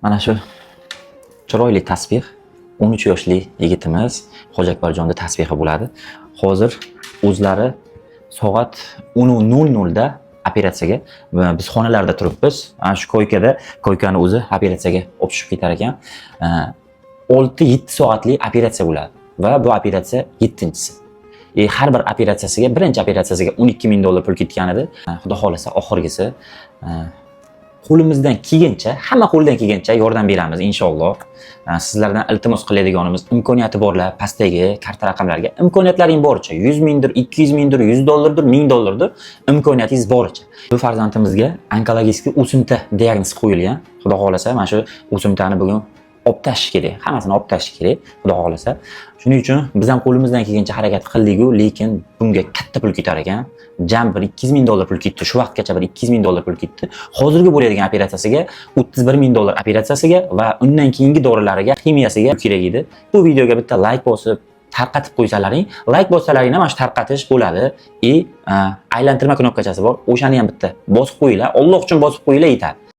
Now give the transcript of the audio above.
Mana shu chiroyli tasbeh 13 yoshli yigitimiz Hoji Akbarjonni tasbehi bo'ladi. Hozir o'zlari soat 10:00 da operatsiyaga va biz xonalarda turibmiz. Ana shu koykada, koykani o'zi operatsiyaga olib tushib ketar ekan. 6-7 soatli operatsiya bo'ladi va bu operatsiya 7-chisi. Har bir operatsiyasiga, birinchi operatsiyasiga 12 ming dollar pul ketgan edi. Xudo xohlasa, oxirgisi qo'limizdan kelgancha, hamma qo'ldan kelgancha yordam beramiz inshaalloh. Sizlardan iltimos qiladiganimiz, imkoniyati borlar pastdagi karta raqamlariga imkoniyatlaring boricha, 100 mingdir, 200 mingdir, 100 dollardir, 1000 dollardir, imkoniyatingiz boricha. Bu farzandimizga onkologik o'simta diagnoz qo'yilgan. Xudo xohlasa, mana shu o'simtani bugun olib tashlash kerak, hammasini olib tashlash kerak, xudo xohlasa. Shuning uchun biz ham qo'limizdan kelgancha harakat qildik-u, lekin bunga katta pul ketar ekan. Jam bir 200 ming dollar pul ketdi. Shu vaqtgacha bir 200 ming dollar pul ketdi. Hozirgi bo'ladigan operatsiyasiga 31 ming dollar operatsiyasiga va undan keyingi dorilariga, ximiyasiga kerak edi. Bu videoga bitta layk bosib, tarqatib qo'ysalaring, layk bossalaring ham mana shu tarqatish bo'ladi. И aylantirma knopkachasi bor, o'shani ham bitta bosib qo'yinglar. Alloh uchun bosib qo'yinglar, yetadi.